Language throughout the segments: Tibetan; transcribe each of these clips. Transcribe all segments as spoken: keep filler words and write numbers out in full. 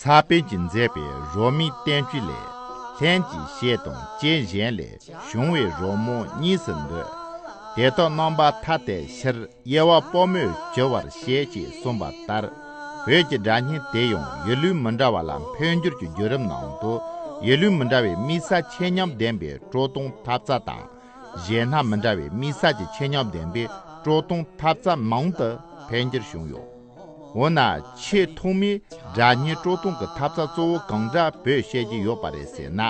ལྷ་པཎ་གྱིས་མཛད་པའི་རོལ་མོའི་བསྟན་བཅོས་ལས། ལྷན་ཅིག་བྱེད་དང་རྐྱེན་གཞན་ལས། བྱུང་བའི་རོལ་མོ་གཉིས་སུ་འདུ། དེ་དག་རྣམ་པ་ཐ་དད་ཕྱིར། དབྱེ་བ་དཔག་མེད་བགྱི་བར་བྱེད། ཅེས་གསུངས་པ་ལྟར། བོད་ཀྱི་སྒྲ་སྙན་དེ་ཡང་ཡུལ་ལུགས་མི་འདྲ་བ་ལ་འཕེལ་འགྱུར་གྱི་བརྒྱུད་རིམ་ནང་དུ། ཡུལ་ལུགས་མི་འདྲ་བའི་དམིགས་བསལ་ཆོས་ཉམས་ལྡན་པའི་སྤྲོ་སྟོན་ཐབས་རྩལ་དང་། གཞན་སྣ་མི་འདྲ་བའི་དམིགས་བསལ་གྱི་ཆོས་ཉམས་ལྡན་པའི་སྤྲོ་སྟོན་ཐབས་རྩལ་མང་དུ་འཕེལ་འགྱུར་བྱུང་ཡོད། འོ་ན་ཆེས་ཐོག་མའི་སྒྲ་སྙན་སྤྲོ་སྟོན་གྱི་ཐབས་རྩལ་གཙོ་བོ་གང་འདྲ་བོས་བཤད་ཀྱི་ཡོད་པ་རེད་ཟེར་ན།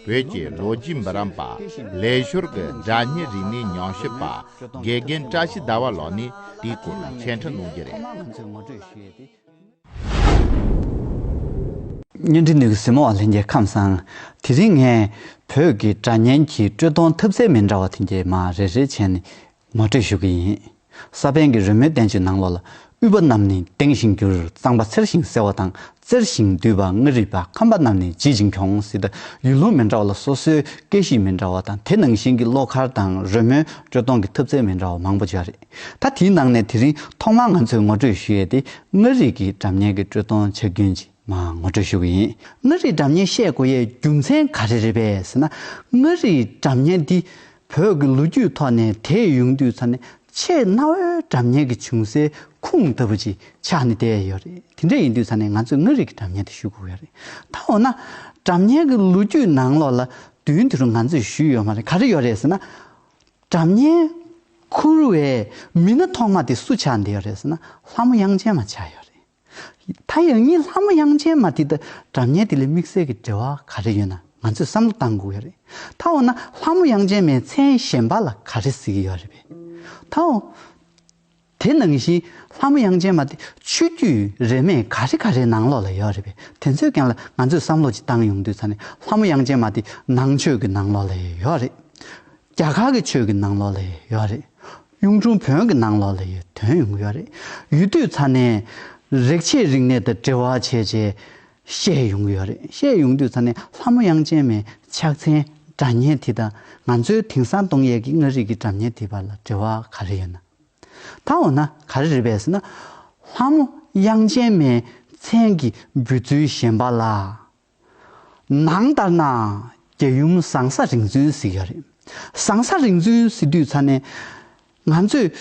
བོད་ཀྱི་ལོ་རྒྱུས་འབུམ་རམས་པ་ལེགས་ཤོར་གྱི་སྒྲ་སྙན་རིག་གནས་ཉམས་ཞིབ་པ་དགེ་རྒན་བཀྲ་ཤིས་ཟླ་བ་ལགས་ནས་དེའི་སྐོར་ལ་འཆད་ཁྲིད་གནང་རྒྱུ་རེད། བརྙན་འཕྲིན་ནུས་ཀྱི་གཟིགས་མོ་བ་ལྷན་རྒྱས་ཁམས་བཟང་། དེ་རིང་ངས་བོད་ཀྱི་སྒྲ་སྙན་གྱི་སྤྲོ་སྟོན་ཐབས་རྩལ་མི་འདྲ་བ་དེ་འདྲ་མར་རེ་རེ་བྱས་ནས་ངོ་སྤྲོད་ཞུ་གི་ཡིན། ས་པཎ་གྱི་རོལ་མོའི་བསྟན་བཅོས་ནང་ལོགས་ལ། དབུལ་པ་རྣམས་ནི་ལྡེང་ཞིང་འགྱུར། གཙང་པ་འཚེར་ཞིང་གསལ་བ་དང་། རྩེར་ཞིང་འདུས་པ་མངའ་རིས་པ། ཁམས་པ་རྣམས་ནི་ལྗིད་ཅིང་གྱོང་། ཟེར་ཏེ་ཡུལ་ལུང་མི་འདྲ་བ་ལ་སོ་སོའི་སྐད་གཤིས་མི་འདྲ་བ་དང་། དེ་ནང་བཞིན་གྱི་བློ་ཁ་དང་རོལ་མོའི་སྤྲོ་སྟོན་གྱི་ཐབས་རྩལ་མི་འདྲ་བ་མང་པོ་ཅིག་ཡོད་རེད། ད་དེའི་ནང་ནས་དེ་རིང་ཐོག་མར་ང་ཚོས་ངོ་སྤྲོད་ཞུ་ཡས་དེ་མངའ་རིས་ཀྱི་སྒྲ་སྙན་གྱི་སྤྲོ་སྟོན་བྱ་རྒྱུན་ཅིག་མར་ངོ་སྤྲོད་ཞུ་གི་ཡིན། མངའ་རིས་སྒྲ་སྙན་བཤད་དགོས་ཡས་རྒྱུ་མཚན་ག་རེ་རེད་པས་ཟེར་ན། མངའ་རིས་སྒྲ་སྙན་འདི་བོད་ཀྱི་ལོ་རྒྱུས་ཐོག་ནས་དེད་ཡོང་དུས་ཙ་ནས་ཆེས་གནའ་བོའི་སྒྲ་སྙན་གྱི་བྱུང་སའི་ཁུངས་ལྟ་བུ་ཅིག་ཆགས་ནས་བསྡད་ཡོད་རེད། དེ་འདྲ་ཡིན་དུས་ཙ་ནས་ང་ཚོས་མངའ་རིས་ཀྱི་སྒྲ་སྙན་དེ་ཞུ་དགོས་ཡོད་རེད། ད་འོ་ན་སྒྲ་སྙན་གྱི་ལོ་རྒྱུས་ནང་ལོགས་ལ་མདུན་དེ་རུ་ང་ཚོས་ཞུས་ཡོད་མ་རེད། ག་རེ་ཡོད་རེད་ཟེར་ན། སྒྲ་སྙན་ཁུར་བའི་མི་སྣ་ཐོག་མ་དེ་སུ་ཆགས་བསྡད་ཡོད་རེད་ཟེར་ན། ལྷ་མོ་དབྱངས་ཅན་མ་ཆགས་ཡོད་རེད། ད་ཡང་སྙིང་ལྷ་མོ་དབྱངས་ཅན་མ་དེ་དང་སྒྲ་སྙན་དེ་ལ་དམིགས་བསལ་གྱི་འབྲེལ་བ་ག་རེ་ཡོད་ན་ང་ཚོས་བསམ་བློ་བཏང་དགོས་ཡོད་རེད། ད་འོ་ན་ལྷ་མོ་དབྱངས་ཅན་མའི་མཚན་གཞན་པ་ལ་ག་རེ་ཟེར་གྱི་ཡོད་རེད་པས། ད་འོ། དེ་ནང་བཞིན་ལྷ་མོ་དབྱངས་ཅན་མ་དེ་ཆོས་བརྒྱུད་རིས་མེད་ག་རེ་ག་རེའི་ནང་ལོགས་ལ་ཡོད་རེད་པས། དེ་ཚོའི་སྒང་ལ་ང་ཚོས་བསམ་བློ་ཅིག་བཏང་ཡོང་དུས་ཙ་ནས་ལྷ་མོ་དབྱངས་ཅན་མ་དེ་ནང་ཆོས་ཀྱི་ནང་ལོགས་ལ་ཡོད་རེད། རྒྱ་གར་གྱི་ཆོས་ཀྱི་ནང་ལོགས་ལ་ཡོད་རེད། གཡུང་དྲུང་བོན་གྱི་ནང་ལོགས་ལ་ཡོད་ཐོན་ཡོང་གི་ཡོད་རེད། ཡོད་དུས་ཙ་ནས་རིག་བྱེད་རིག་གནས་དང་འབྲེལ་བ་བྱས་བྱས་བཤད་ཡོང་གི་ཡོད་རེད། བཤད་ཡོང་དུས་ཙ་ནས་ལྷ་མོ་དབྱངས་ཅན་མའི་ཕྱག་མཚན་སྒྲ་སྙན་དེ་དང་ང་ཚོའི་དེང་སང་གཏོང་ཡས་ཀྱི་མངའ་རིས་ཀྱི་སྒྲ་སྙན་དེ་བར་ལ་འབྲེལ་བ་ག་རེ་ཡོད་ན། ད་འོ་ན་ག་རེ་རེད་པས་ཟེར་ན། ལྷ་མོ་དབྱངས་ཅན་མའི་མཚན་གྱི་འབོད་ཚུལ་གཞན་པ་ལ། ནང་ལྟར་ན་རྒྱལ་ཡུམ་ཟང་ས་རིག་འཛིན་ཟེར་གྱི་ཡོད་རེད། ཟང་ས་རིག་འཛིན་ཟེར་དུས་ཙ་ནས་ང་ཚོས་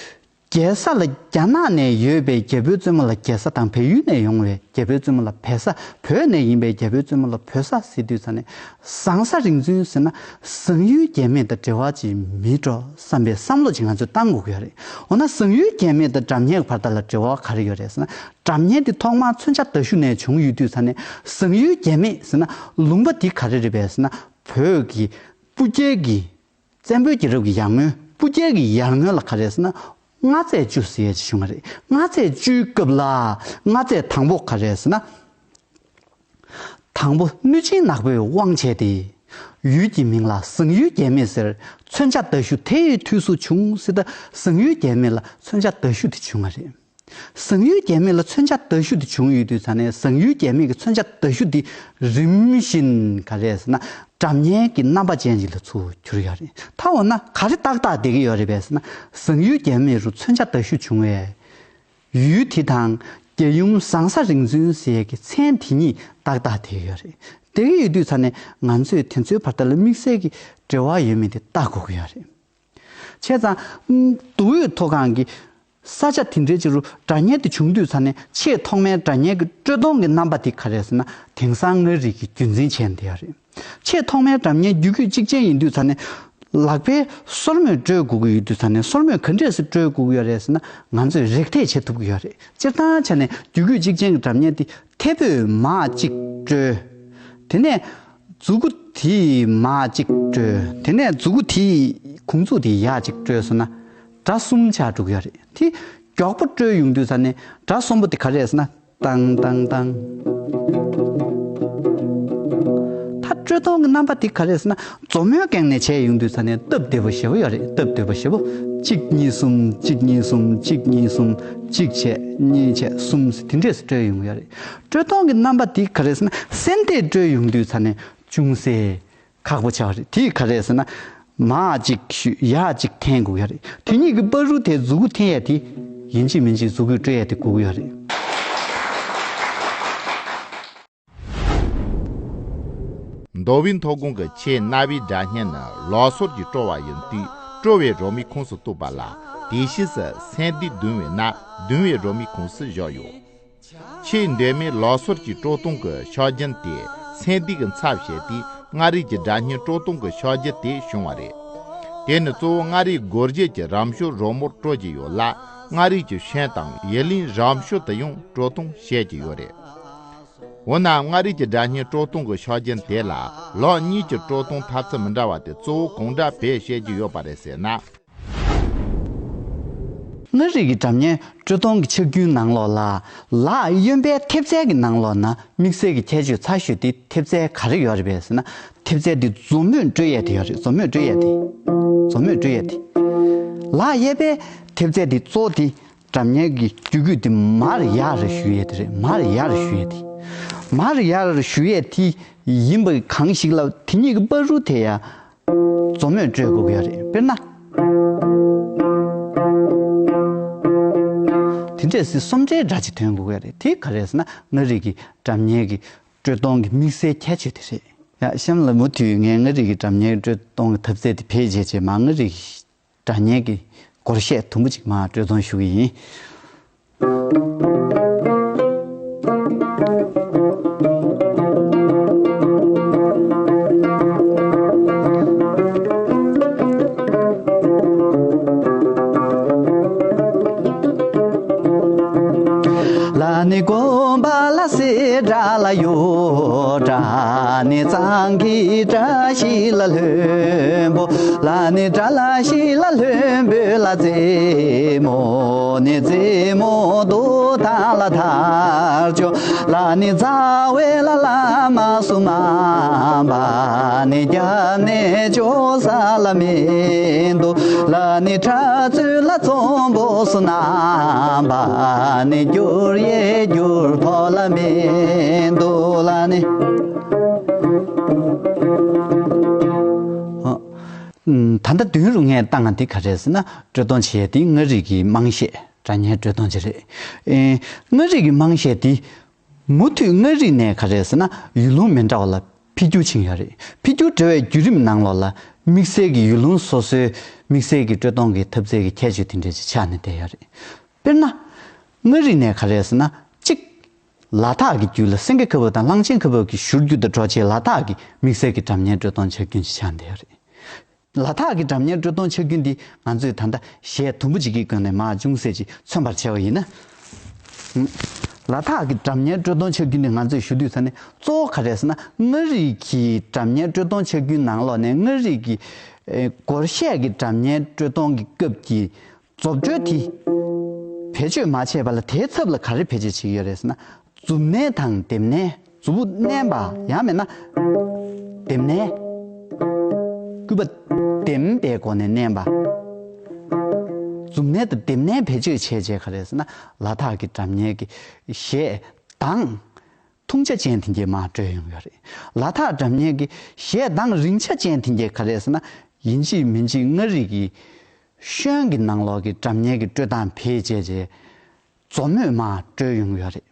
རྒྱལ་ས་ལ་རྒྱ་ནག་ནས་ཡོད་པའི་རྒྱལ་པོའི་བཙུན་མོ་ལ་རྒྱལ་ས་དང་བལ་ཡུལ་ནས་ཡོང་བའི་རྒྱལ་པོའི་བཙུན་མོ་ལ་བལ་ས། བོད་ནས་ཡིན་པའི་རྒྱལ་པོའི་བཙུན་མོ་ལ་བོད་ས་ཟེར་དུས་ཙ་ནས་ཟང་ས་རིག་འཛིན་ཟེར་ན་ཟངས་ཡུལ་རྒྱལ་མེས་དང་འབྲེལ་བ་ཅིག་མེད་འགྲོ་བསམ་པའི་བསམ་བློ་ཅིག་ང་ཚོས་བཏང་དགོས་ཀྱི་ཡོད་རེད། འོ་ན་ཟངས་ཡུལ་རྒྱལ་མེས་དང་སྒྲ་སྙན་བར་དག་ལ་འབྲེལ་བ་ག་རེ་ཡོད་རེད་ཟེར་ན། སྒྲ་སྙན་དེ་ཐོག་མར་མཚོན་ཆ་ཟླ་གཞུ་ནས་བྱུང་ཡོད་དུས་ཙ་ནས་ཟངས་ཡུལ་རྒྱལ་མེས་ཟེར་ན་ལུང་པ་འདི་ག་རེ་རེད་པས་ཟེར་ན། བོད་ཀྱི་སྤུ་རྒྱལ་གྱི་བཙན་པོའི་རྒྱལ་རབས་ཀྱི་ཡར་སྔོན། སྤུ་རྒྱལ་གྱི་ཡར་སྔོན་ལ་ག་རེ་ཟེར་ན་མངའ་མཛད་བཅུ་ཟེར་ཡས་ཅིག་བྱུང་བ་རེད། མངའ་མཛད་བཅུའི་སྐབས་ལ་མངའ་མཛད་དང་པོ་ག་རེ་ཟེར་ན། དང་པོ་གནོད་སྦྱིན་ནག་པོས་དབང་བྱས་ཏེ། ཡུལ་གྱི་མིང་ལ་ཟངས་ཡུལ་རྒྱལ་མེས་ཟེར་མཚོན་ཆ་ཟླ་གཞུ་དེ་ཡི་དུས་སུ་བྱུང་ཟེར། ད་ཟངས་ཡུལ་རྒྱལ་མེས་ལ་མཚོན་ཆ་ཟླ་གཞུ་དེ་བྱུང་བ་རེད། ཟངས་ཡུལ་རྒྱལ་མེས་ལ་མཚོན་ཆ་ཟླ་གཞུ་དེ་བྱུང་ཡོད་དུས་ཙ་ནས་ཟངས་ཡུལ་རྒྱལ་མེས་ཀྱི་མཚོན་ཆ་ཟླ་གཞུ་དེ་རིམ་བཞིན་ག་རེ་ཟེར་ན་སྒྲ་སྙན་གྱི་རྣམ་པ་ཅན་ཞིག་ལ་ཚུར་གྱུར་ཡོད་རེད། ད་འོ་ན་ག་རེ་ཏག་ཏག་བསྡད་ཀྱི་ཡོད་རེད་པས་ཟེར་ན། ཟངས་ཡུལ་རྒྱལ་མེས་རུ་མཚོན་ཆ་ཟླ་གཞུ་བྱུང་བས། ཡུལ་དེ་དང་རྒྱལ་ཡུམ་ཟང་ས་རིག་འཛིན་ཟེར་ཡས་ཀྱི་མཚན་དེ་གཉིས་ཏག་ཏག་བསྡད་ཡོད་རེད། བསྡད་ཀྱི་ཡོད་དུས་ཙ་ནས་ང་ཚོས་དེ་ཚོའི་བར་དག་ལ་དམིགས་བསལ་གྱི་འབྲེལ་བ་ཡོད་མེད་དེ་བལྟ་དགོས་ཀྱི་ཡོད་རེད། བྱས་ཙང་མདོ་དབུས་མཐོ་སྒང་གི་ས་ཆ་དེ་འདྲའི་ཅིག་རུ་སྒྲ་སྙན་དེ་བྱུང་དུས་ཙ་ནས་ཆེས་ཐོག་མའི་སྒྲ་སྙན་གྱི་སྤྲོ་སྟོན་གྱི་རྣམ་པ་དེ་ག་རེ་རེད་ཟེར་ན་དེང་སང་མངའ་རིས་ཀྱི་རྒྱུན་འཛིན་བྱས་བསྡད་ཡོད་རེད། ཆེས་ཐོག་མའི་སྒྲ་སྙན་རྒྱུད་སྐུད་གཅིག་ཅན་ཡིན་དུས་ཙ་ནས་ལག་པའི་སོར་མོས་དཀྲོལ་དགོས་ཀྱི་ཡོད་དུས་ཙ་ནས་སོར་མོས་ག་འདྲས་སེ་དཀྲོལ་དགོས་ཀྱི་ཡོད་རེད་ཟེར་ན་ང་ཚོས་རེག་ཐད་བྱེད་ཐུབ་ཀྱི་ཡོད་རེད། སྤྱིར་བཏང་ཆ་ནས་རྒྱུད་སྐུད་གཅིག་ཅན་གྱི་སྒྲ་སྙན་དེ་མཐེ་བོས་མར་གཅིག་དཀྲོལ། དེ་ནས་མཛུ་གུ་དེས་མར་གཅིག་དཀྲོལ། དེ་ནས་མཛུ་གུ་དེས་གུང་མཛུག་དེ་ཡར་གཅིག་དཀྲོལ་སོང་ན་སྒྲ་གསུམ་ཆགས་འགྲོ་གི་ཡོད་རེད། དེ་མགྱོགས་པོ་དཀྲོལ་ཡོང་དུས་ཙ་ནས་སྒྲ་གསུམ་པོ་དེ་ག་རེ་རེད་ཟེར་ན། ཏང་ཏང་ཏང་། ད་དཀྲོལ་གཏོང་གི་རྣམ་པ་དེ་ག་རེ་རེད་ཟེར་ན་མཛུབ་མོའི་སྒང་ནས་བྱས་ཡོང་དུས་ཙ་ནས་སྟབས་བདེ་པོ་ཞེ་པོ་ཡོད་རེད། སྟབས་བདེ་པོ་ཞེ་པོ། གཅིག་གཉིས་གསུམ། གཅིག་གཉིས་གསུམ། གཅིག་གཉིས་གསུམ། གཅིག་བྱས། གཉིས་བྱས། གསུམ་ཟེར་དེ་འདྲས་སུ་དཀྲོལ་ཡོང་གི་ཡོད་རེད། དཀྲོལ་གཏོང་གི་རྣམ་པ་དེ་ག་རེ་རེད་ཟེར་ན་སེན་ཏེ་དཀྲོལ་ཡོང་དུས་ཙ་ནས་ཅུང་ཟད་ཁག་པོ་ཆགས་པ་རེད། དེ་ག་རེ་རེད་ཟེར་ན་མར་གཅིག་གཞུས་ཡར་གཅིག་འཐེན་དགོས་ཡོད་རེད། དེ་གཉིས་ཀྱི་བར་རུ་དེ་མཛུ་གུ་འཐེན་ཡས་དེ་ཡིན་གཅིག་མིན་གཅིག་མཛུ་གུས་དཀྲོལ་ཡས་དེ་དགོས་ཀྱི་ཡོད་རེད། དོ་བའི་མཐོ་སྒང་གི་ཆེས་གནའ་བོའི་སྒྲ་སྙན་ནི་ལུགས་སྲོལ་གྱི་སྤྲོ་བ་ཡིན་དུས་སྤྲོ་བའི་རོལ་མོའི་ཁོངས་སུ་གཏོགས་པ་ལ། དེ་ཕྱིས་སུ་སེམས་སྡེ་བརྡུང་བའི་ནང་བརྡུང་བའི་རོལ་མོའི་ཁོངས་སུ་བཞག་ཡོད། ཆེས་གདོད་མའི་ལུགས་སྲོལ་གྱི་དཀྲོལ་གཏོང་གི་ཕྱག་རྒྱུན་དེ་སེམས་སྡེ་གི་མཚམས་བཅད་དེ་མངའ་རིས་ཀྱི་སྒྲ་སྙན་དཀྲོལ་གཏོང་གི་ཕྱག་རྒྱུན་དེ་བྱུང་བ་རེད། དེ་ནི་གཙོ་བོ་མངའ་རིས་སྒོར་གཞས་ཀྱི་རང་བྱུང་རོལ་མོར་སྤྲོད་ཀྱི་ཡོད་ལ། མངའ་རིས་ཀྱི་ཤན་དང་ཡུལ་ལུང་རང་བྱུང་དུ་ཡང་དཀྲོལ་གཏོང་བྱེད་ཀྱི་ཡོད་རེད། འོ་ན་མངའ་རིས་ཀྱི་སྒྲ་སྙན་དཀྲོལ་གཏོང་གི་ཕྱག་རྒྱུན་དེ་ལ་ལུགས་གཉིས་ཀྱི་དཀྲོལ་གཏོང་ཐབས་ཚུལ་མི་འདྲ་བ་དེ་གཙོ་བོ་གང་འདྲ་བེད་སྤྱད་ཀྱི་ཡོད་པ་རེད་ཟེར་ན། མངའ་རིས་ཀྱི་སྒྲ་སྙན་དཀྲོལ་གཏོང་གི་ཕྱག་རྒྱུན་ནང་ལོགས་ལ། ལག་གཡོན་པའི་མཐེབ་རྩལ་གྱི་ནང་ལོགས་ན་དམིགས་བསལ་གྱི་ཁྱད་ཆོས་ཚ་ཤོས་དེ་མཐེབ་རྩལ་ག་རེ་ཡོད་རེད་པས་ཟེར་ན། མཐེབ་རྩལ་དེ་མཛོ་མོས་དཀྲོལ་ཡས་དེ་ཡོད་རེད། མཛོ་མོས་དཀྲོལ་ཡས་དེ། མཛོ་མོས་དཀྲོལ་ཡས་དེ། ལག་གཡས་པའི་མཐེབ་རྩལ་དེ་གཙོ་བོ་དེ། སྒྲ་སྙན་གྱི་རྒྱུད་སྐུད་དེ་མར་ཡར་ཞུ་ཡས་དེ་རེད། མར་ཡར་ཞུ་ཡས་དེ། མར་ཡར་ཞུ་ཡས་དེ་ཡིན་པ་གང་ཞིག་ལ་དེ་གཉིས་ཀྱི་བར་རུ་དེ་ཡང་མཛོ་མོས་དཀྲོལ་དགོས་ཀྱི་ཡོད་རེད། དཔེར་ན། དེ་འདྲས་སེ་སུམ་སྒྲའི་སྒྲ་ཅིག་ཐོན་དགོས་ཀྱི་ཡོད་རེད། དེ་ག་རེ་རེད་ཟེར་ན་མངའ་རིས་ཀྱི་སྒྲ་སྙན་གྱི་དཀྲོལ་གཏོང་གི་དམིགས་བསལ་ཁྱད་ཆོས་དེ་རེད། ཡ་གཤམ་ལ་མུ་མཐུད་ངས་མངའ་རིས་ཀྱི་སྒྲ་སྙན་དཀྲོལ་གཏོང་གི་ཐབས་རྩལ་དེ་བེད་སྤྱད་བྱས་མ་མངའ་རིས་ཀྱི་སྒྲ་སྙན་གྱི་སྒོར་གཞས་དུམ་བུ་གཅིག་མར་དཀྲོལ་གཏོང་ཞུ་གི་ཡིན། ལ་ནི་དགོན་པ་ལ་སེ་དགྲ་ལ་ཡོ། དགྲ་ནི་གཙང་གི་བཀྲ་ཤིས་ལ་ལྷུན་པོ། ལ་ནི་དགྲ་ལ་ཤི་ལ་ལྷུན་པོ་ལ་རྩེ་མོ་ནི་རྩེ་མོ་རྡོ་ཐང་ལ་ཐར་ཅོ། ལ་ནི་རྩ་བའི་ལ་བླ་མ་སུ་མ་པ་ནི་རྒྱབ་ནས་ཅོ་ས་ལ་མི་འདུག་ལ་ནི་ཁྲ་ཚུལ་ལ་ཚོམ་བུ་སུ་རྣམ་པ་ནི་འགྱུར་ཡས་འགྱུར་ཐོག་ལ་མི་འདུག་ལ་ནི། ད་ལྟ་མདུན་རུ་ངས་བཏང་བ་འདི་ག་རེ་ཟེར་ན་དཀྲོལ་གཏོང་བྱེད་ཡས་འདི་མངའ་རིས་ཀྱི་དམངས་གཞས་སྒྲ་སྙན་དཀྲོལ་གཏོང་བྱེད་རེད། ཨེ། མངའ་རིས་ཀྱི་དམངས་གཞས་འདི་མུ་མཐུད་མངའ་རིས་ནས་ག་རེ་ཟེར་ན་ཡུལ་ལུང་མི་འདྲ་བ་ལ་འཕེལ་འགྱུར་ཕྱིན་ཡོད་རེད། འཕེལ་འགྱུར་འགྲོ་བའི་བརྒྱུད་རིམ་ནང་ལོགས་ལ་དམིགས་བསལ་གྱི་ཡུལ་ལུང་སོ་སོའི་དམིགས་བསལ་གྱི་དཀྲོལ་གཏོང་གི་ཐབས་རྩལ་གྱི་ཁྱད་ཆོས་དེ་འདྲ་ཅིག་ཆགས་ནས་བསྡད་ཡོད་རེད། དཔེར་ན། མངའ་རིས་ནས་ག་རེ་ཟེར་ན་གཅིག་ལ་དྭགས་ཀྱི་རྒྱུད་ལ་སེང་གེ་ཁ་བུབ་དང་གླང་ཆེན་ཁ་བུབ་ཀྱི་བཞུར་རྒྱུད་དུ་འགྲོ་ཆེད་ལ་དྭགས་ཀྱི་དམིགས་བསལ་གྱི་སྒྲ་སྙན་དཀྲོལ་གཏོང་བྱ་རྒྱུན་ཞིག་ཆགས་བསྡད་ཡོད་རེད། ལ་དྭགས་ཀྱི་སྒྲ་སྙན་དཀྲོལ་གཏོང་བྱ་རྒྱུན་འདི་ང་ཚོས་ད་ལྟ་གཞས་དུམ་བུ་གཅིག་གི་སྒང་ནས་མར་ཅུང་ཟད་ཅིག་མཚོན་པར་བྱས་པ་ཡིན་ན། ལ་དྭགས་ཀྱི་སྒྲ་སྙན་དཀྲོལ་གཏོང་བྱ་རྒྱུན་འདི་ང་ཚོས་ཞུ་དུས་ཙ་ནས་གཙོ་བོ་ག་རེ་ཟེར་ན་མངའ་རིས་ཀྱི་སྒྲ་སྙན་དཀྲོལ་གཏོང་བྱ་རྒྱུན་ནང་ལོགས་ནས་མངའ་རིས་ཀྱི་ཨེ་སྒོར་གཞས་ཀྱི་སྒྲ་སྙན་དཀྲོལ་གཏོང་གི་སྐབས་ཀྱི་རྫོབ་འགྲོས་དེ་བེད་སྤྱོད་མ་བྱས་པ་ལ་དེའི་ཚབ་ལ་ག་རེ་བེད་སྤྱོད་བྱེད་ཀྱི་ཡོད་རེད་ཟེར་ན། མཛུབ་མནན་དང་ལྡེམ་མནན། མཛུབ་མོ་མནན་པ་ཡང་མིན་ན་ལྡེམ་མནན། སྐུད་པ་ལྡེམ་པའི་སྒོ་ནས་མནན་པ། མཛུབ་མནན་དང་ལྡེམ་མནན་བེད་སྤྱོད་བྱས་བྱས་ག་རེ་ཟེར་ན་ལ་དྭགས་ཀྱི་སྒྲ་སྙན་གྱི་གཞས་གདངས་ཐུང་ཆ་ཅན་དེ་འདྲ་མར་དཀྲོལ་ཡོང་གི་ཡོད་རེད། ལ་དྭགས་སྒྲ་སྙན་གྱི་གཞས་གདངས་རིང་ཆ་ཅན་དེ་འདྲ་ག་རེ་ཟེར་ན་ཡིན་གཅིག་མིན་གཅིག་མངའ་རིས་ཀྱི་ཤོན་གྱི་ནང་ལོགས་ཀྱི་སྒྲ་སྙན་གྱི་དཀྲོལ་སྟངས་བེད་སྤྱད་བྱས། མཛུབ་མོས་མར་དཀྲོལ་ཡོང་གི་ཡོད་རེད།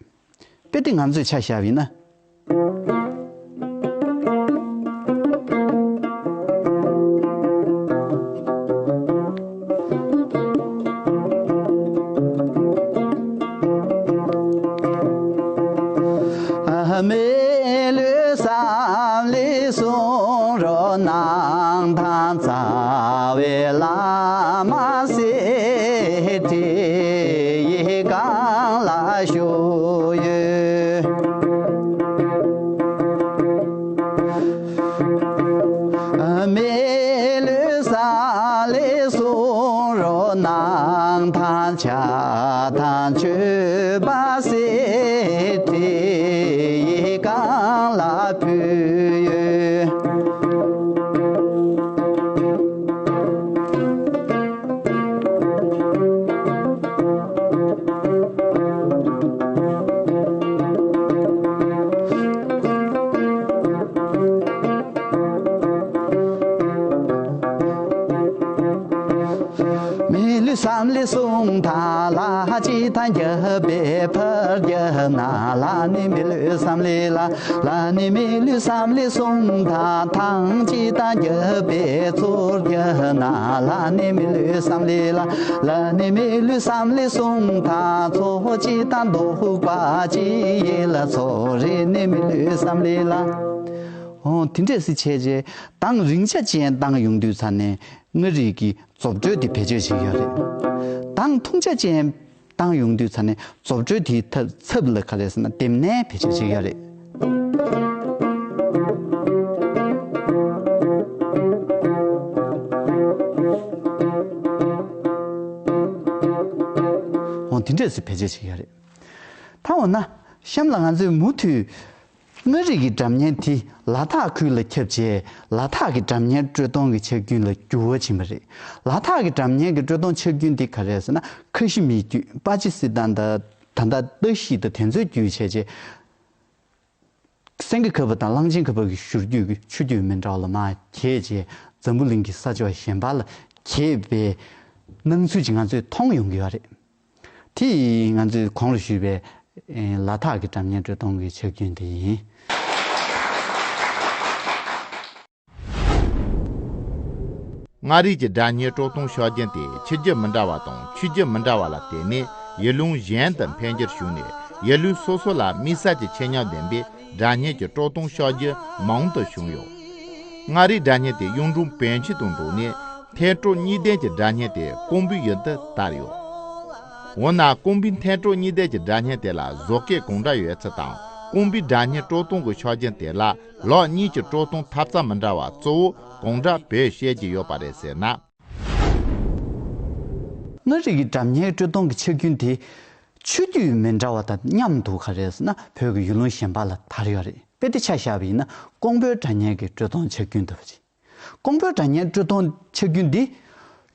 དཔེ་དེ་ང་ཚོས་ཆ་བཞག་པ་ཡིན་ན། མི་ལུས་བསམ་ལས་གསུང་རོགས་གནང་དང་། རྩ་བའི་བླ་མ་གསེར་ཁྲི་ཡི་སྒང་ལ་བཞུགས་ཡོད། མི་ལུས་བསམ་ལས་གསུང་རོགས་གནང་དང་། ཕྱག་དང་མཆོད་པ་གསེར་ཁྲི་ཡི་སྒང་ལ་ཕུལ་ཡོད། མི་ལུས་བསམ་ལས་གསུང་དང་ལ་ཅི། དང་རྒྱབ་པའི་ཕར་རྒྱབ་ན། ལ་ནི་མི་ལུས་བསམ་ལས་ལ། ལ་ནི་མི་ལུས་བསམ་ལས་གསུམ་དང་། ཐང་གཅིག་དང་རྒྱབ་པའི་ཚུར་རྒྱབ་ན། ལ་ནི་མི་ལུས་བསམ་ལས་ལ། ལ་ནི་མི་ལུས་བསམ་ལས་གསུམ་དང་། ཚོ་གཅིག་དང་འདུག་པ་གཅིག་ཡིན་ལ། ཚོ་རེ་ནི་མི་ལུས་བསམ་ལས་ལ། འོ་དེ་འདྲས་སེ་བྱས་རྗེས་དང་རིང་ཆ་ཅན་བཏང་ཡོང་དུས་ཚ་ནས་མངའ་རིས་ཀྱི་རྫོབ་འགྲོས་དེ་བེད་སྤྱོད་བྱེད་ཀྱི་ཡོད་རེད། དང་ཐུང་ཆ་ཅན་བཏང་ཡོང་དུས་ཚ་ནས་རྫོབ་འགྲོས་དེའི་ཐབས་ཚབ་ལ་ག་རེ་ཟེར་ན་ལྡེམ་ནས་བེད་སྤྱོད་བྱེད་ཀྱི་ཡོད་རེད། འོ་དེ་འདྲས་སེ་བེད་སྤྱོད་བྱེད་ཀྱི་ཡོད་རེད། ད་འོ་ན་གཤམ་ལ་ང་ཚོས་མུ་མཐུད། མངའ་རིས་ཀྱི་སྒྲ་སྙན་དེ་ལ་དྭགས་ཁུལ་ལ་ཁྱབ་རྗེས་ལ་དྭགས་ཀྱི་སྒྲ་སྙན་དཀྲོལ་གཏོང་གི་ཆག་རྒྱུན་ལ་འགྱུར་བ་ཕྱིན་པ་རེད། ལ་དྭགས་ཀྱི་སྒྲ་སྙན་གྱི་དཀྲོལ་གཏོང་ཆག་རྒྱུན་དེ་ག་རེ་རེད་ཟེར་ན་ཁ་ཤི་མི་རྒྱུད་པ་ཅི་སི་ཏན་དང་ད་ལྟ་ཏ་ཤི་དང་དེ་ཚོའི་རྒྱུད་བྱས་རྗེས་སེང་གེ་ཁ་པ་དང་གླང་ཆེན་ཁ་པ་གི་བཞུར་རྒྱུད་ཀྱི་ཆུ་རྒྱུད་མི་འདྲ་བ་ལ་མར་གྱེས་རྗེས་འཛམ་བུ་གླིང་གི་ས་ཕྱོགས་གཞན་པ་ལ་གྱེས་པའི་སྣང་ཚུལ་ཅིག་ང་ཚོས་མཐོང་ཡོང་གི་ཡོད་རེད། དེ་ང་ཚོས་གོང་ལ་ཞུས་པའི་ལ་དྭགས་ཀྱི་སྒྲ་སྙན་དཀྲོལ་གཏོང་གི་ཆག་རྒྱུན་དེ་ཡིན། མངའ་རིས་ཀྱི་སྒྲ་སྙན་དཀྲོལ་གཏོང་ཆག་རྒྱུན་དེ་ཆུ་རྒྱུད་མི་འདྲ་བ་དང་ཆོས་བརྒྱུད་མི་འདྲ་བ་ལ་བརྟེན་ནས་ཡུལ་ལུང་གཞན་དུ་འཕེལ་འགྱུར་བྱུང་ནས་ཡུལ་ལུས་སོ་སོ་ལ་དམིགས་བསལ་གྱི་ཆེད་ཉམས་ལྡན་པའི་སྒྲ་སྙན་གྱི་དཀྲོལ་གཏོང་ཆག་རྒྱུན་མང་དུ་བྱུང་ཡོད། མངའ་རིས་སྒྲ་སྙན་དེ་གཡུང་དྲུང་བོན་ཆོས་དང་འགྲོགས་ནས་འཐེན་དཀྲོལ་གཉིས་ལྡན་གྱི་སྒྲ་སྙན་དེ་ཀོང་པོའི་ཡུལ་དུ་དར་ཡོད། འོ་ན་ཀོང་པོའི་འཐེན་དཀྲོལ་གཉིས་ལྡན་གྱི་སྒྲ་སྙན་དེ་ལ་བཟོ་བཀོད་གང་འདྲ་ཡོད་ཚུལ་དང་ཀོང་པོའི་སྒྲ་སྙན་དཀྲོལ་གཏོང་གི་ཆག་རྒྱུན་དེ་ལ་ལོགས་གཉིས་ཀྱི་དཀྲོལ་གཏོང་ཐབས་རྩལ་མི་འདྲ་བ་གཙོ་བོ་གང་འདྲ་བེད་སྤྱད་ཀྱི་ཡོད་པ་རེད་ཟེར་ན། མངའ་རིས་ཀྱི་སྒྲ་སྙན་དཀྲོལ་གཏོང་གི་ཆག་རྒྱུན་དེ་ཆོས་བརྒྱུད་མི་འདྲ་བ་དང་མཉམ་དུ་ག་རེ་ཟེར་ན་བོད་ཀྱི་ཡུལ་ལུང་གཞན་པ་ལ་དར་ཡོད་རེད། དཔེ་དེ་ཆ་བཞག་པ་ཡིན་ན་ཀོང་པོའི་སྒྲ་སྙན་གྱི་དཀྲོལ་གཏོང་ཆག་རྒྱུན་ལྟ་བུ་ཅིག་ཀོང་པོའི་སྒྲ་སྙན་དཀྲོལ་གཏོང་ཆག་རྒྱུན་འདི་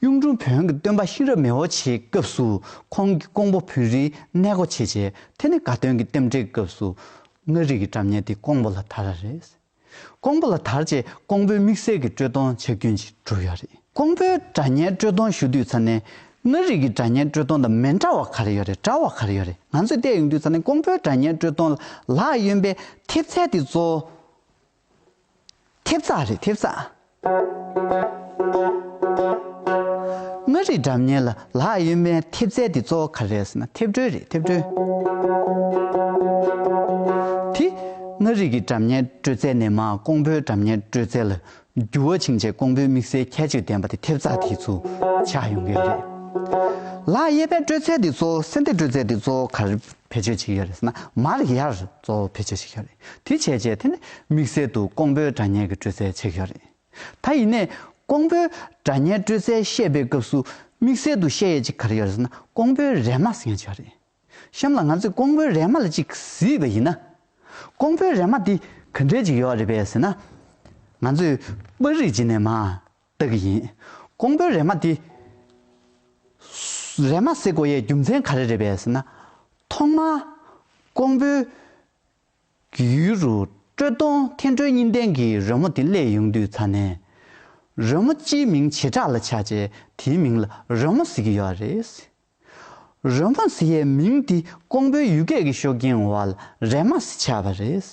གཡུང་དྲུང་བོན་གྱི་སྟོན་པ་གཤེན་རབ་མི་བོ་ཆེའི་སྐབས་སུ་ཁོང་གིས་ཀོང་པོ་བོན་རིའི་གནས་སྒོ་ཕྱེ་རྗེས་དེ་ནས་དགའ་སྟོན་གྱི་རྟེན་འབྲེལ་སྐབས་སུ་མངའ་རིས་ཀྱི་སྒྲ་སྙན་དེ་ཀོང་པོ་ལ་དར་བ་རེད། ཀོང་པོ་ལ་དར་རྗེས་ཀོང་པོའི་དམིགས་བསལ་གྱི་དཀྲོལ་གཏོང་ཆག་རྒྱུན་ཞིག་གྲུབ་ཡོད་རེད། ཀོང་པོའི་སྒྲ་སྙན་དཀྲོལ་གཏོང་ཞུ་དུས་ཚ་ནས་མངའ་རིས་ཀྱི་སྒྲ་སྙན་དཀྲོལ་གཏོང་དང་མི་འདྲ་བ་ག་རེ་ཡོད་རེད། འདྲ་བ་ག་རེ་ཡོད་རེད། ང་ཚོས་བལྟས་ཡོང་དུས་ཚ་ནས་ཀོང་པོའི་སྒྲ་སྙན་དཀྲོལ་གཏོང་ལ་ལག་གཡོན་པའི་མཐེབ་རྩལ་དེ་གཙོ་བོ། ཐེབས་རྩ་རེད། ཐེབས་རྩ། མངའ་རིས་སྒྲ་སྙན་ལ་ལག་གཡོན་མའི་ཐེབས་རྩལ་དེ་གཙོ་བོ་ག་རེ་རེད་ཟེར་ན་མཐེབ་གྲོལ་རེད། མཐེབ་གྲོལ། དེ་མངའ་རིས་ཀྱི་སྒྲ་སྙན་དཀྲོལ་རྩལ་ནས་མར་ཀོང་པོའི་སྒྲ་སྙན་དཀྲོལ་རྩལ་ལ་འགྱུར་བ་ཕྱིན་རྗེས་ཀོང་པོའི་དམིགས་བསལ་ཁྱད་ཆོས་ལྡན་པ་དེ་ཐེབས་རྩ་དེ་ཚོ་ཆགས་ཡོང་གི་ཡོད་རེད། ལག་གཡས་པའི་དཀྲོལ་རྩལ་དེ་གཙོ་བོ་སེ་འབྲས་དཀྲོལ་རྩལ་དེ་གཙོ་བོ་ག་རེ་བེད་སྤྱོད་བྱེད་ཀྱི་ཡོད་རེད་ཟེར་ན་མར་ཡར་གཙོ་བོ་བེད་སྤྱོད་བྱེད་ཀྱི་ཡོད་རེད། དེ་བྱས་རྗེས་དེ་ནི་དམིགས་བསལ་དུ་ཀོང་པོའི་སྒྲ་སྙན་གྱི་དཀྲོལ་རྩལ་བྱེད་ཀྱི་ཡོད་རེད། ད་ཡིན་ནའི་ཀོང་པོའི་སྒྲ་སྙན་དཀྲོལ་རྩལ་བཤད་པའི་སྐབས་སུ་དམིགས་བསལ་དུ་བཤད་ཡས་ཅིག་ག་རེ་ཡོད་རེད་ཟེར་ན་ཀོང་པོའི་རེ་མ་ཟེར་མཁན་ཅིག་ཡོད་རེད། གཤམ་ལ་ང་ཚོས་ཀོང་པོའི་རེ་མ་ལ་ཅིག་གཟིགས་པ་ཡིན་ན། ཀོང་པོའི་རེ་མ་འདི་ག་འདྲས་ཅིག་ཡོད་རེད་པས་ཟེར་ན། ང་ཚོས་པར་རིས་ཅིག་ནས་མར་ལྟ་གི་ཡིན། ཀོང་པོའི་རེ་མ་འདི། རེ་མ་ཟེར་དགོས་ཡས་རྒྱུ་མཚན་ག་རེ་རེད་པས་ཟེར་ན། ཐོག་མར་ཀོང་པོའི་ཡུལ་རུ་དཀྲོལ་གཏོང་འཐེན་དཀྲོལ་གཉིས་ལྡན་གྱི་རི་མོ་དེ་སླེབས་ཡོང་དུས་ཚ་ནས། རི་མོ་སྤྱིའི་མིང་བྱེ་བྲག་ལ་ཆགས་རྗེས་དེའི་མིང་ལ་རི་མོ་ཟེར་གྱི་ཡོད་རེད། རི་མོ་ཟེར་ཡའི་མིང་དེ་ཀོང་པོའི་ཡུལ་སྐད་ཀྱི་ཤུགས་རྐྱེན་འོག་ལ་རེ་མ་ཟེར་ཆགས་པ་རེད། བྱས་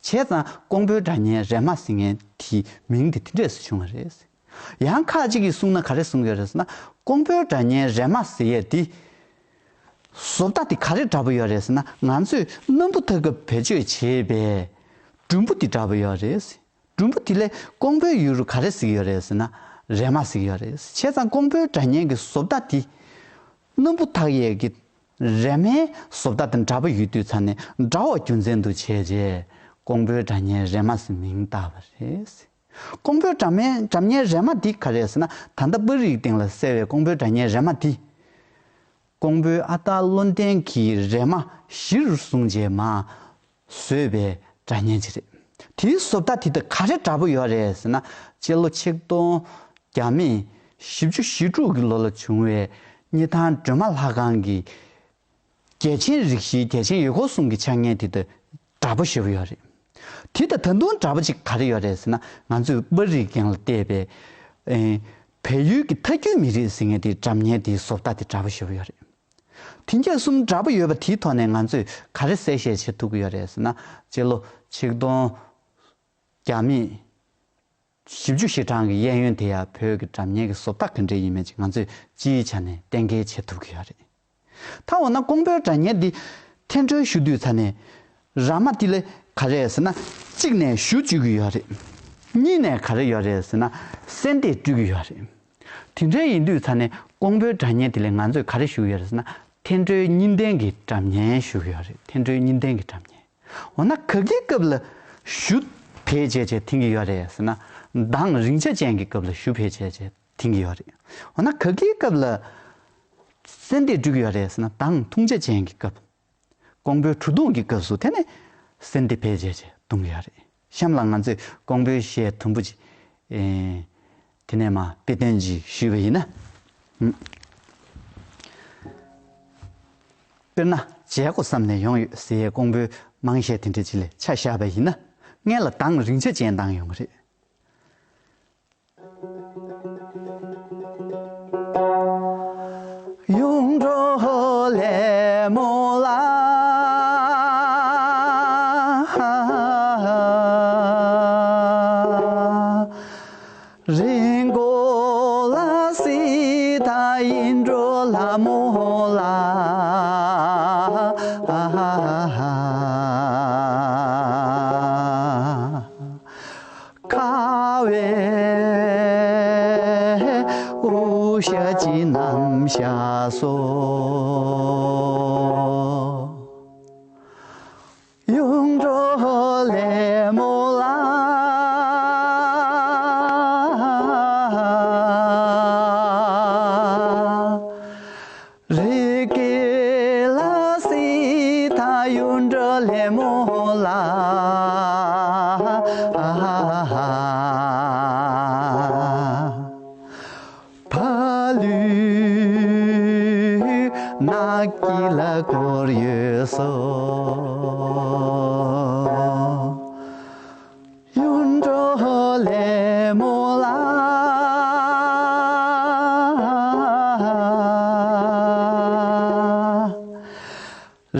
ཙང་ཀོང་པོའི་སྒྲ་སྙན་རེ་མ་ཟེར་མཁན་དེའི་མིང་དེ་དེ་འདྲས་སུ་བྱུང་བ་རེད། ཡང་ཁ་ཅིག་གིས་གསུངས་ན་ག་རེ་གསུང་གི་ཡོད་རེད་ཟེར་ན། ཀོང་པོའི་སྒྲ་སྙན་རེ་མ་ཟེར་ཡས་དེ། བཟོ་ལྟ་དེ་ག་རེ་འདྲ་པོ་ཡོད་རེད་ཟེར་ན། ང་ཚོས་སྣམ་བུ་འཐག་སྐབས་བེད་སྤྱོད་བྱེད་པའི་གྲུམ་བུ་དེ་འདྲ་པོ་ཡོད་རེད། གྲུམ་བུ་དེ་ལས་ཀོང་པོའི་ཡུལ་རུ་ག་རེ་ཟེར་གྱི་ཡོད་རེད་ཟེར་ན། རེ་མ་ཟེར་གྱི་ཡོད་རེད། བྱས་ཙང་ཀོང་པོའི་སྒྲ་སྙན་གྱི་བཟོ་ལྟ་དེ། སྣམ་བུ་འཐག་ཡས་ཀྱི་རེ་མའི་བཟོ་ལྟ་དང་འདྲ་པོ་ཡོད་དུས་ཚ་ནས་འདྲ་བ་རྒྱུ་མཚན་དུ་བྱས་རྗེས་ཀོང་པོའི་སྒྲ་སྙན་རེ་མ་ཟེར་མིང་བཏགས་པ་རེད། ཀོང་པོའི་སྒྲ་སྙན་སྒྲ་སྙན་རེ་མ་འདི་ག་རེ་རེད་ཟེར་ན། ད་ལྟ་པར་རིས་སྟེང་ལ་གསལ་བའི་ཀོང་པོའི་སྒྲ་སྙན་རེ་མ་འདི། ཀོང་པོའི་ཨ་སྟག་བློ་ལྡན་གྱིས་རེ་མ་གཞིར་བཟུང་རྗེས་མར་བཟོས་པའི་སྒྲ་སྙན་ཅིག་རེད། དེའི་བཟོ་ལྟ་དེ་དང་ག་རེ་འདྲ་པོ་ཡོད་རེད་ཟེར་ན། སྤྱི་ལོ་ཆིག་སྟོང་བརྒྱ་མེད་བཞི་བཅུ་ཞེ་དྲུག་གི་ལོ་ལ་བྱུང་བའི་སྙེ་ཐང་སྒྲོལ་མ་ལྷ་ཁང་གི་རྒྱལ་ཆེན་རིགས་བཞིའི་རྒྱལ་ཆེན་ཡུལ་འཁོར་གསུམ་གྱི་ཕྱག་བརྙན་དེ་དང་འདྲ་པོ་ཞེ་པོ་ཡོད་རེད། དེ་དང་ད་དུང་འདྲ་པོ་ཅིག་ག་རེ་ཡོད་རེད་ཟེར་ན། ང་ཚོས་པར་རིས་སྟེང་ལ་བལྟས་པའི་ཨེ། བལ་ཡུལ་གྱི་ཐ་སྐྱོན་མི་རིགས་ཟེར་མཁན་དེའི་སྒྲ་སྙན་དེའི་བཟོ་ལྟ་དེ་འདྲ་པོ་ཞེ་པོ་ཡོད་རེད། དེ་རྒྱ་གསུམ་འདྲ་པོ་ཡོད་པ་དེའི་ཐོག་ནས་ང་ཚོས་ག་རེ་གསལ་བཤད་བྱེད་ཐུབ་ཀྱི་ཡོད་རེད་ཟེར་ན། སྤྱི་ལོ་ཆིག་སྟོང་བརྒྱ་མེད་བཞི་བཅུ་ཞེ་གྲངས་ཀྱི་གཡས་གཡོན་དེ་ཡང་བོད་ཀྱི་སྒྲ་སྙན་གྱི་བཟོ་ལྟ་ག་འདྲ་ཡིན་མིན་ཅིག་ང་ཚོས་སྤྱིའི་ཆ་ནས་གཏན་འཁེལ་བྱེད་ཐུབ་ཀྱི་ཡོད་རེད། ད་འོ་ན་ཀོང་པོའི་སྒྲ་སྙན་འདི་འཐེན་འཕྲོ་ཞུ་དུས་ཙ་ནས་ར་མ་དེ་ལས་ག་རེ་ཟེར་ན། གཅིག་ནས་གཞུ་གཅོད་ཀྱི་ཡོད་རེད། གཉིས་ནས་ག་རེ་ཡོད་རེད་ཟེར་ན། སེན་ཏེ་སྤྲོད་ཀྱི་ཡོད་རེད། དེ་འདྲ་ཡིན་དུས་ཙ་ནས་ཀོང་པོའི་སྒྲ་སྙན་དེ་ལས་ང་ཚོས་ག་རེ་ཞུ་གི་ཡོད་རེད་ཟེར་ན། འཐེན་འཕྲོའི་གཉིས་ལྡན་གྱི་སྒྲ་སྙན་ཞུ་གི་ཡོད་རེད། འཐེན་འཕྲོའི་གཉིས་ལྡན་གྱི་སྒྲ་སྙན། འོ་ན་ག་གི་སྐབས་ལ་གཞུ་བེད་སྤྱད་བྱས་འཐེན་གྱི་ཡོད་རེད་ཟེར་ན། གདངས་རིང་ཆ་ཅན་གྱི་སྐབས་ལ་གཞུ་བེད་སྤྱད་བྱས་འཐེན་གྱི་ཡོད་རེད། འོ་ན་ག་གི་སྐབས་ལ་སེན་ཏེ་སྤྲོད་ཀྱི་ཡོད་རེད་ཟེར་ན། གདངས་ཐུང་ཆ་ཅན་གྱི་སྐབས། ཀོང་པོའི་གྲུ་གདུང་གི་སྐབས་སུ་དེ་ནས་སེན་ཏེ་བེད་སྤྱད་བྱས་བརྡུང་གི་ཡོད་རེད། གཤམ་ལ་ང་ཚོས་ཀོང་པོའི་གཞས་དུམ་བུ་ཅིག་ཨེ། དེ་ནས་མར་དཔེ་སྟོན་ཅིག་ཞུས་པ་ཡིན་ན། ཨུམ། དཔེར་ན་མཇལ་དགོས་བསམ་ནས་ཡོང་ཡོད་ཟེར་ཡས་ཀོང་པོའི་དམངས་གཞས་དེ་འདྲ་ཅིག་ལ་ཆ་བཞག་པ་ཡིན་ན། སྔོན་ལ་གདངས་རིང་ཆ་ཅན་བཏང་ཡོང་གི་རེད། གཡུང་དྲུང་ལྷ་མོ་ལ། རི་མགོ་ལ་སྲིད་མཐའ་གཡུང་དྲུང་ལྷ་མོ་ལ། ཁ་བའི་དབུ་ཞྭ་གཅིག་བསྣམས་ཤག་སོ། གཡུང་དྲུང་ལྷ་མོ་ལ། རི་སྐེད་ལ་སྲིད་མཐའ་གཡུང་དྲུང་ལྷ་མོ་ལ། ཕ་ལུས་ནགས་ཀྱི་ལ་བསྐོར་ཡོད་སོ། གཡུང་དྲུང་ལྷ་མོ་ལ།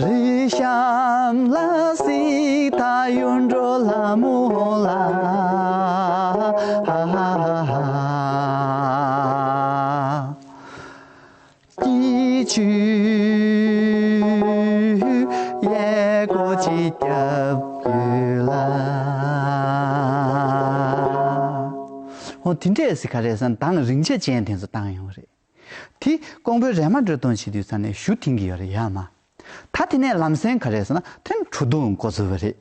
རི་གཤམ་ལ་སྲིད་མཐའ་གཡུང་དྲུང་ལྷ་མོ་ལ། སྐྱིད་ཆུའི་གཡས་སྐོར་ཅིག་བརྒྱབ་ཡོད་ལ། འོ་དེ་འདྲས་ཟེར་ག་རེ་ཟེར་ན་གདངས་རིང་ཆ་ཅན་དེ་ཚོ་བཏང་ཡོང་རེད། དེ་ཀོང་པོའི་ར་མ་སྤྲོད་གཏོང་བྱེད་དུས་ཙ་ནས་གཞུ་འཐེན་གྱི་ཡོད་རེད་ཡ་མ། ད་དེ་ནས་ལམ་སེང་ག་རེ་ཟེར་ན་དེ་ནས་གྲུ་གདུང་འགོ་ཚུགས་པ་རེད།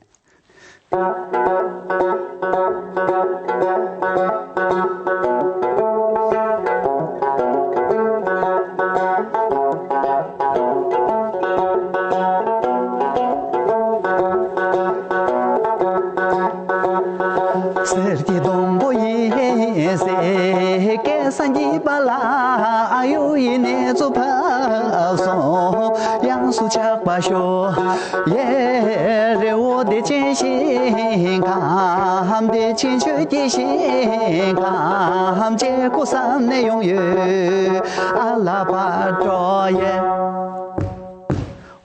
གསེར་གྱི་སྡོང་པོ་ཡིན་ཟེར་སྐད་གསང་གི་པ་ལ། ཨ་ཡུ་ཡི་གནས་ཚུལ་ཕབ་སོང་། དབྱངས་སུ་ཆགས་པ་ཤོག། ཡེ་རི་བོ་བདེ་ཆེན་ཞིང་ཁམས། བདེ་ཆེན་ཆོས་ཀྱི་ཞིང་ཁམས། བྱེད་དགོས་བསམ་ནས་ཡོང་ཡོད། ཨ་ལ་བ་ཀྲོ་ཡེ།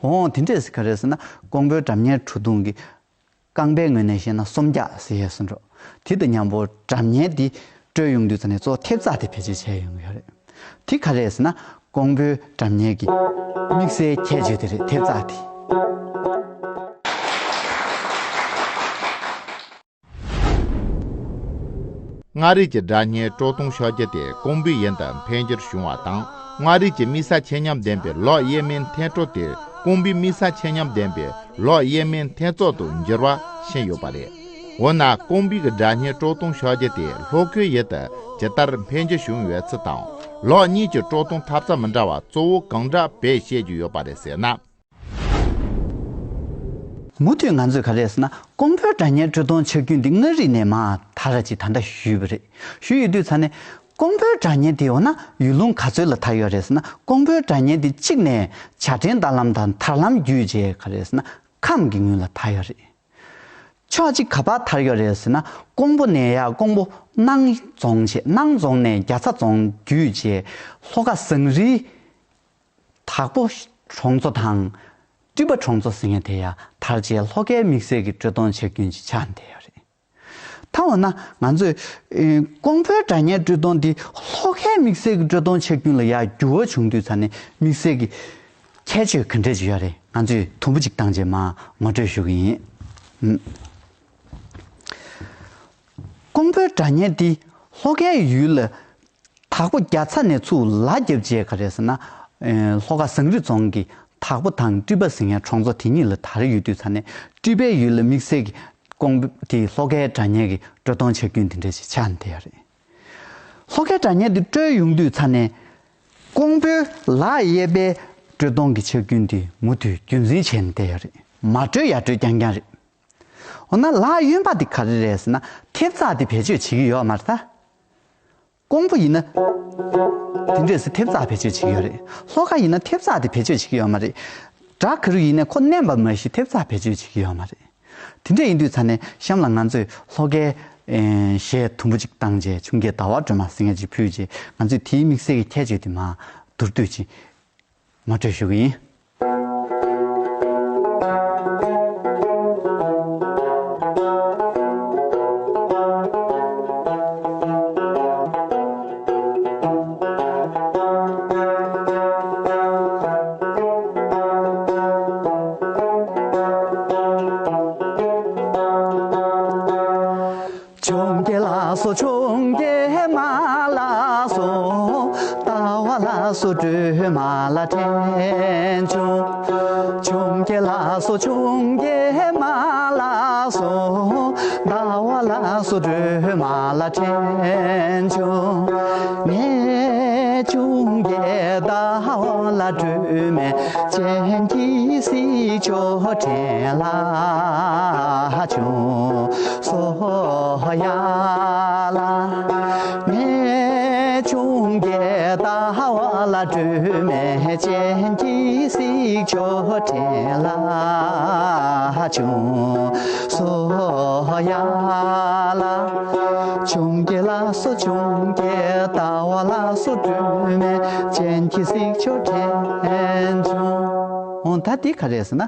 འོང་དེ་འདྲས་ག་རེ་ཟེར་ན་ཀོང་པོའི་སྒྲ་སྙན་གྲུ་གདུང་གི་རྐང་པའི་ངོས་ནས་བཤད་ན་སུམ་བརྒྱ་ཟེར་ཡས་སུ་འགྲོ། དེ་དང་མཉམ་པོ་སྒྲ་སྙན་འདི་སྤྲོད་ཡོང་དུས་ཙ་ནས་གཙོ་བོ་ཐེབས་རྩ་དེ་བེད་སྤྱོད་བྱས་ཡོང་གི་ཡོད་རེད། དེ་ག་རེ་ཟེར་ན་ཀོང་པོའི་སྒྲ་སྙན་གྱི་དམིགས་བསལ་ཁྱད་ཆོས་དེ་རེད། ཐེབས་རྩ་དེ། མངའ་རིས་ཀྱི་སྒྲ་སྙན་དཀྲོལ་གཏོང་ཤོ་རྒྱུ་དེ་ཀོང་པོའི་ཡུལ་དུ་འཕེལ་འགྱུར་བྱུང་བ་དང་། མངའ་རིས་ཀྱི་དམིགས་བསལ་ཆེད་མཉམ་ལྡན་པའི་ལོག་གཡས་མའི་འཐེན་གྲོགས་དེ་ཀོང་པོའི་དམིགས་བསལ་ཆེད་མཉམ་ལྡན་པའི་ལོག་གཡས་མའི་འཐེན་ཚོགས་སུ་འགྱུར་བ་ཕྱིན་ཡོད་པ་རེད། འོ་ན་ཀོང་པོའི་གི་སྒྲ་སྙན་དཀྲོལ་གཏོང་ཤོ་རྒྱུ་དེ་ལྷོ་ཁའི་ཡུལ་དུ་ཇི་ལྟར་འཕེལ་འགྱུར་བྱུང་ཡོད་ཚུལ་དང་། ལོག་གཉིས་ཀྱི་དཀྲོལ་གཏོང་ཐབས་རྩལ་མི་འདྲ་བ་གཙོ་བོ་གང་འདྲ་བེད་སྤྱད་ཀྱི་ཡོད་པ་རེད་ཟེར་ན། མུ་མཐུད་ང་ཚོས་ག་རེ་ཟེར་ན་ཀོང་པོའི་སྒྲ་སྙན་དཀྲོལ་གཏོང་ཆག་རྒྱུན་འདི་མངའ་རིས་ནས་མར་ད་ར་ཅིག་ད་ལྟ་ཞུས་པ་རེད། ཞུས་ཡོད་དུས་ཙ་ནས་ཀོང་པོའི་སྒྲ་སྙན་དེ་འོ་ན་ཡུལ་ལུང་ག་ཚོད་ལ་དར་ཡོད་རེད་ཟེར་ན། ཀོང་པོའི་སྒྲ་སྙན་དེ་གཅིག་ནས་བྱ་ཕྲན་དར་ལམ་དང་དར་ལམ་བརྒྱུད་བྱས་ག་རེ་ཟེར་ན་ཁམས་ཀྱི་ངོས་ལ་དར་ཡོད་རེད། ཕྱོགས་གཅིག་ག་པར་དར་ཡོད་རེད་ཟེར་ན་ཀོང་པོ་ནས་ཡར་ཀོང་པོ་སྣང་རྫོང་བྱས། སྣང་རྫོང་ནས་རྒྱ་ཚ་རྫོང་བརྒྱུད་བྱས་ལྷོ་ཁ་ཟངས་རིའི་བདག་པོ་ གྲོང་ཚོ་དང་། སྤྲིན་པ་གྲོང་ཚོ་ཟེར་མཁན་དེ་ཡང་དར་རྗེས་ལྷོ་ཁའི་དམིགས་བསལ་གྱི་དཀྲོལ་གཏོང་བྱ་རྒྱུན་ཅིག་ཆགས་བསྡད་ཡོད་རེད། ད་འོ་ན་ང་ཚོས་ཨེ་ཀོང་པོའི་སྒྲ་སྙན་དཀྲོལ་གཏོང་འདི་ལྷོ་ཁའི་དམིགས་བསལ་གྱི་དཀྲོལ་གཏོང་བྱ་རྒྱུན་ལ་ཡང་འགྱུར་བ་བྱུང་དུས་ཙ་ནས་དམིགས་བསལ་གྱི་ཁྱད་ཆོས་ག་འདྲས་ཅིག་ཡོད་རེད། ང་ཚོས་དུམ་བུ་གཅིག་བཏང་རྗེས་མར་ངོ་སྤྲོད་ཞུ་གི་ཡིན། ཨུམ། ཀོང་པོའི་སྒྲ་སྙན་འདི་ལྷོ་ཁའི་ཡུལ་ལ་དྭགས་པོ་རྒྱ་ཚ་ནས་ཚུར་ལ་བརྒྱབ་རྗེས་ག་རེ་ཟེར་ན། ཨེ་ལྷོ་ཁ་ཟངས་རི་རྫོང་གི་དྭགས་པོ་དང་སྤྲིན་པ་ཟེར་མཁན་གྲོང་ཚོ་དེ་གཉིས་ལ་དར་ཡོད་དུས་ཙ་ནས་སྤྲིན་པའི་ཡུལ་ལ་དམིགས་བསལ་གྱི་ཀོང་པོ་དེ་ལྷོ་ཁའི་སྒྲ་སྙན་གྱི་དཀྲོལ་གཏོང་བྱ་རྒྱུན་དེ་འདྲ་ཞིག་ཆགས་བསྡད་ཡོད་རེད། ལྷོ་ཁའི་སྒྲ་སྙན་དེ་དཀྲོལ་ཡོང་དུས་ཙ་ནས་ཀོང་པོའི་ལ་གཡས་པའི་དཀྲོལ་གཏོང་གི་བྱ་རྒྱུན་དེ་མུ་མཐུད་རྒྱུན་འཛིན་བྱས་ནས་བསྡད་ཡོད་རེད། མ་དཀྲོལ་ཡ་དཀྲོལ་རྐྱང་རྐྱང་རེད། འོ་ན་ལ་གཡོན་པ་དེ་ག་རེ་རེད་ཟེར་ན་ཐེབས་རྩ་དེ་བེད་སྤྱོད་བྱེད་ཀྱི་ཡོད་མ་རེད་ད། ཀོང་པོ་ཡིན་ན། དེ་འདྲས་སེ་ཐེབས་རྩ་བེད་སྤྱོད་བྱེད་ཀྱི་ཡོད་རེད། ལྷོ་ཁ་ཡིན་ན་ཐེབས་རྩ་དེ་བེད་སྤྱོད་བྱེད་ཀྱི་ཡོད་མ་རེད། སྒྲ་ག་རེ་ཡིན་ན་ཁོ་མནན་པ་མ་གཞི་ཐེབས་རྩ་བེད་སྤྱོད་བྱེད་ཀྱི་ཡོད་མ་རེད། དེ་འདྲས་ཡིན་དུས་ཙ་ནས་གཤམ་ལ་ང་ཚོས་ལྷོ་ཁའི་ཨེ་གཞས་དུམ་བུ་གཅིག་བཏང་རྗེས་ཆུང་སྐྱེས་ཟླ་བ་སྒྲོལ་མ་ཟེར་མཁན་ཅིག་ཕུལ་རྗེས་ང་ཚོས་དེའི་དམིགས་བསལ་གྱི་ཁྱད་ཆོས་དེ་མར་མདོར་བསྡུས་ཅིག་ངོ་སྤྲོད་ཞུ་གི་ཡིན། ཆུང་སྐྱེས་ལགས་སོ། ཆུང་སྐྱེས་མ་ལགས་སོ། ཟླ་བ་ལགས་སོ། སྒྲོལ་མ་ལ་དྲན་བྱུང་། ཆུང་སྐྱེས་ལགས་སོ། ཆུང་སྐྱེས་མ་ལགས་སོ། ཟླ་བ་ལགས་སོ། སྒྲོལ་མ་ལ་དྲན་བྱུང་། ངའི་ཆུང་སྐྱེས་ཟླ་བ་ལགས་སྒྲོལ་མའི་སྤྱན་གྱིས་གཟིགས་ཆོག་དྲན་ལ་བྱུང་སོ་ཡ་ལ། ངའི་ཆུང་སྐྱེས་ཟླ་བ་ལགས་སྒྲོལ་མའི་སྤྱན་གྱིས་གཟིགས་ཆོག་དྲན་ལ་བྱུང་སོ་ཡ་ལ། ཆུང་སྐྱེས་ལགས་སོ། ཆུང་སྐྱེས་ཟླ་བ་ལགས་སོ། སྒྲོལ་མའི་སྤྱན་གྱིས་གཟིགས་ཆོག་དྲན་བྱུང་། འོ་ད་འདི་ག་རེ་ཟེར་ན།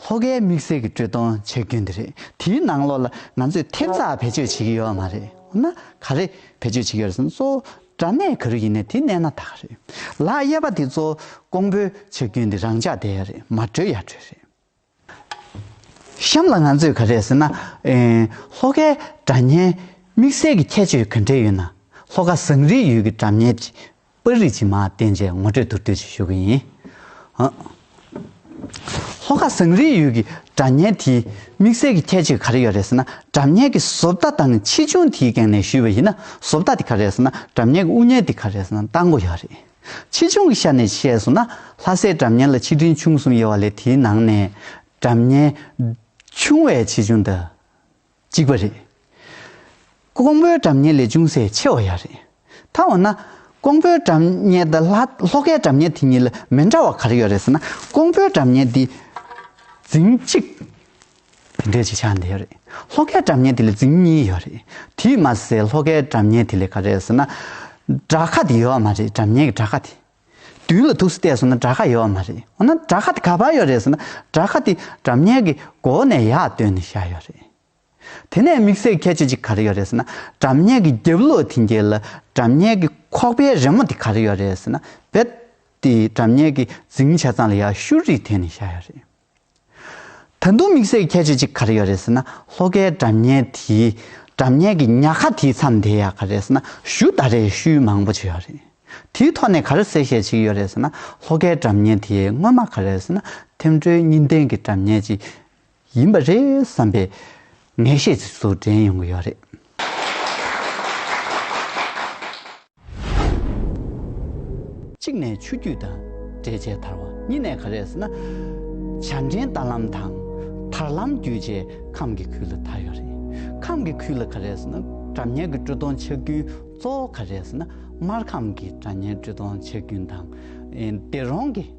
ལྷོ་ཁའི་དམིགས་བསལ་གྱི་དཀྲོལ་གཏོང་བྱེད་རྒྱུན་དེ་རེད། དེའི་ནང་ལོགས་ལ་ང་ཚོས་ཐེབས་རྩ་བེད་སྤྱོད་བྱེད་ཀྱི་ཡོད་མ་རེད། འོ་ན་ག་རེ་བེད་སྤྱོད་བྱེད་ཀྱི་ཡོད་རེད་ཟེར་ན། གཙོ་བོ་སྒྲ་སྙན་ག་རེ་ཡིན་ནའི་དེ་མནན་ན་ད་ག་རེད། ལ་གཡས་པ་དེ་གཙོ་བོ་ཀོང་པོའི་བྱ་རྒྱུན་དེ་རང་འཇགས་བསྡད་ཡ་རེད། མ་དཀྲོལ་ཡ་དཀྲོལ་རེད། གཤམ་ལ་ང་ཚོས་ག་རེ་ཟེར་ན། ཨེ་ལྷོ་ཁའི་སྒྲ་སྙན་དམིགས་བསལ་གྱི་ཁྱད་ཆོས་ག་འདྲས་ཡོད་ན། ལྷོ་ཁ་ཟངས་རིའི་ཡུལ་གྱི་སྒྲ་སྙན་གྱི་པར་རིས་ཅིག་མར་བསྟན་རྗེས་ངོ་སྤྲོད་མདོར་བསྡུས་ཅིག་ཞུ་གི་ཡིན། ཨ། ལྷོ་ཁ་ཟངས་རིའི་ཡུལ་གྱི་སྒྲ་སྙན་དེའི་དམིགས་བསལ་གྱི་ཁྱད་ཆོས་ག་རེ་ཡོད་རེད་ཟེར་ན། སྒྲ་སྙན་གྱི་བཟོ་ལྟ་དང་ཆེ་ཆུང་དེའི་སྒང་ནས་ཞུས་པ་ཡིན་ན། བཟོ་ལྟ་དེ་ག་རེ་རེད་ཟེར་ན། སྒྲ་སྙན་གྱི་དབུ་བརྙན་དེ་ག་རེ་རེད་ཟེར་ན་སྟག་མགོ་ཡོད་རེད། ཆེ་ཆུང་གི་ཆ་ནས་བཤད་སོང་ན། ལྷ་སའི་སྒྲ་སྙན་ལ་ཆེ་འབྲིང་ཆུང་གསུམ་ཡོད་པ་ལས་དེའི་ནང་ནས་སྒྲ་སྙན་ཆུང་བའི་ཆེ་ཆུང་དང་གཅིག་པ་རེད། ཀོང་པོའི་སྒྲ་སྙན་ལས་ཅུང་ཟད་ཆེ་བ་ཡོད་རེད། ད་འོ་ན་ཀོང་པོའི་སྒྲ་སྙན་དང་ལྷ་ལྷོ་ཁའི་སྒྲ་སྙན་དེ་གཉིས་ལ་མི་འདྲ་བ་ག་རེ་ཡོད་རེད་ཟེར་ན། ཀོང་པོའི་སྒྲ་སྙན་འདི་འཛིན་གཅིག་དེ་འདྲས་ཅིག་ཆགས་བསྡད་ཡོད་རེད། ལྷོ་ཁའི་སྒྲ་སྙན་དེ་ལ་འཛིན་གཉིས་ཡོད་རེད། དེས་མ་ཟད་ལྷོ་ཁའི་སྒྲ་སྙན་དེ་ལ་ག་རེ་ཟེར་ན། སྒྲ་ཁ་དེ་ཡོད་མ་རེད། སྒྲ་སྙན་གྱི་སྒྲ་ཁ་དེ། མདུན་ལ་ཐུགས་སུ་བལྟས་སོང་ན་སྒྲ་ཁ་ཡོད་མ་རེད། འོ་ན་སྒྲ་ཁ་དེ་ག་པར་ཡོད་རེད་ཟེར་ན། སྒྲ་ཁ་དེ་སྒྲ་སྙན་གྱི་མགོ་ནས་ཡར་བཏོན་ནས་བཞག་ཡོད་རེད། དེ་ནས་དམིགས་བསལ་ཁྱད་ཆོས་ཅིག་ག་རེ་ཡོད་རེད་ཟེར་ན། སྒྲ་སྙན་གྱི་རྒྱབ་ལོགས་དེ་འགྱེལ་ལ་སྒྲ་སྙན་གྱི་ཁོག་པའི་རི་མོ་དེ་ག་རེ་ཡོད་རེད་ཟེར་ན། རྦད་དེ་སྒྲ་སྙན་གྱི་འཛིན་ཆ་ཚང་ལ་ཡར་ཤུར་རིས་འཐེན་ནས་བཞག་ཡོད་རེད། ད་དུང་དམིགས་བསལ་ཁྱད་ཆོས་ཅིག་ག་རེ་ཡོད་རེད་ཟེར་ན། ལྷོ་ཁའི་སྒྲ་སྙན་དེའི་སྒྲ་སྙན་གྱི་ཉག་ཁ་དེའི་མཚམས་དེ་ཡ་ག་རེ་ཟེར་ན། གཞུ་ད་རེས་ཤུལ་མང་པོ་ཅིག་ཡོད་རེད། དེའི་ཐོག་ནས་ག་རེ་གསལ་བཤད་བྱེད་ཀྱི་ཡོད་རེད་ཟེར་ན། ལྷོ་ཁའི་སྒྲ་སྙན་དེ་སྔོན་མ་ག་རེ་ཟེར་ན། ཐེམ་སྒྲོལ་གཉིས་ལྡན་གྱི་སྒྲ་སྙན་ཅིག་ཡིན་པ་རེད་བསམ་པའི་ངེས་ཤེས་ཅིག་ཚུར་འདྲེན་ཡོང་གི་ཡོད་རེད། གཅིག་ནས་ཆུ་རྒྱུད་དང་འདྲེས་བྱས་དར་བ། གཉིས་ནས་ག་རེ་ཟེར་ན། བྱ་འདྲེན་རྟ་ལམ་དང་དར་ལམ་བརྒྱུད་བྱས་ཁམས་ཀྱི་ཁུལ་ལ་དར་ཡོད་རེད། ཁམས་ཀྱི་ཁུལ་ལ་ག་རེ་ཟེར་ན། སྒྲ་སྙན་གྱི་དཀྲོལ་གཏོང་བྱ་རྒྱུན་གཙོ་བོ་ག་རེ་ཟེར་ན། སྨར་ཁམས་ཀྱི་སྒྲ་སྙན་དཀྲོལ་གཏོང་བྱ་རྒྱུན་དང་། ཨེ་སྡེ་རོང་གི་